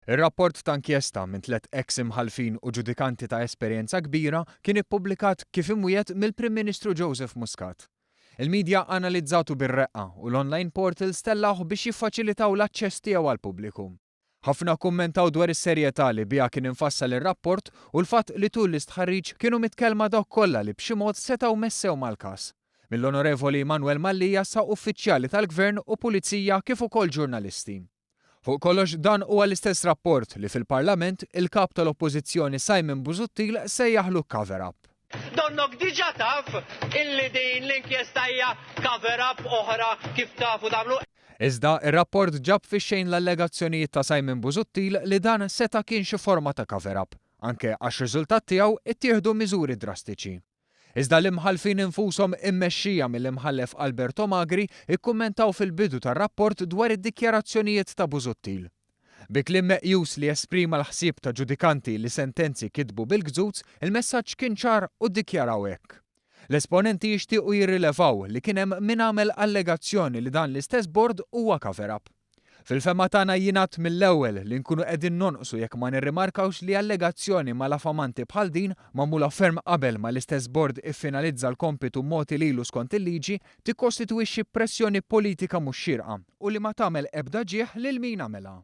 Ir-rapport ta' inkjesta minn tlett eks imħallfin u ġudikanti ta' esperjenza kbira kien ippubblikat kif imwiegħed mill-Prim Ministru Joseph Muscat. Il-media analizzatu bir-reqqa u l-online portals tellgħuh biex jiffaċilitaw l-aċċess tiegħu għall-pubbliku. Ħafna kkummentaw dwar is-serjetà li biha kien imfassal ir-rapport u l-fatt li tul l-istħarriġ kienu mitkellma dawk kollha li b'xi mod setgħu messew mal-każ. Mill-Onorevoli Manuel Mallia sa uffiċjali tal-Gvern u Pulizija kif ukoll ġurnalisti. Fuq kollox dan huwa l-istess rapport li fil-Parlament il-Kap tal-Oppożizzjoni Simon Busuttil sejjaħlu cover-up. Donnok diġà taf illi din l-inkjesta hija cover-up oħra kif tafu tagħmlu. Iżda, ir-rapport ġab fix-xejn l-allegazzjonijiet ta' Simon Busuttil li dan seta' kien xi forma ta' cover-up, anke għax riżultat tiegħu ttieħdu miżuri drastiċi. Iżda l-imħallfin infushom immexxija mill-Imħallef Alberto Magri kkummentaw fil-bidu tar-rapport dwar id-dikjarazzjonijiet ta' Busuttil. Bi kliem meqjus li esprima l-ħsieb ta' ġudikanti li sentenzi kitbu bil-gzuz, il-messaġġ kien ċar u ddikjaraw hekk. L-esponenti jixtiequ jirrilevaw li kien hemm min għamel allegazzjoni li dan l-istess bord huwa cover-up. Fil-fehma tagħna jingħad mill-ewwel li nkunu qegħdin nonqsu jekk ma nirrimarkawx li allegazzjoni malafamanti bħal din, magħmula ferm qabel ma l-istess bord iffinalizza l-kompitu mogħti lilu skont il-liġi, tikkostitwixxi pressjoni politika mhux xierqa u li ma tagħmel ebda ġieħ lil min għamilha.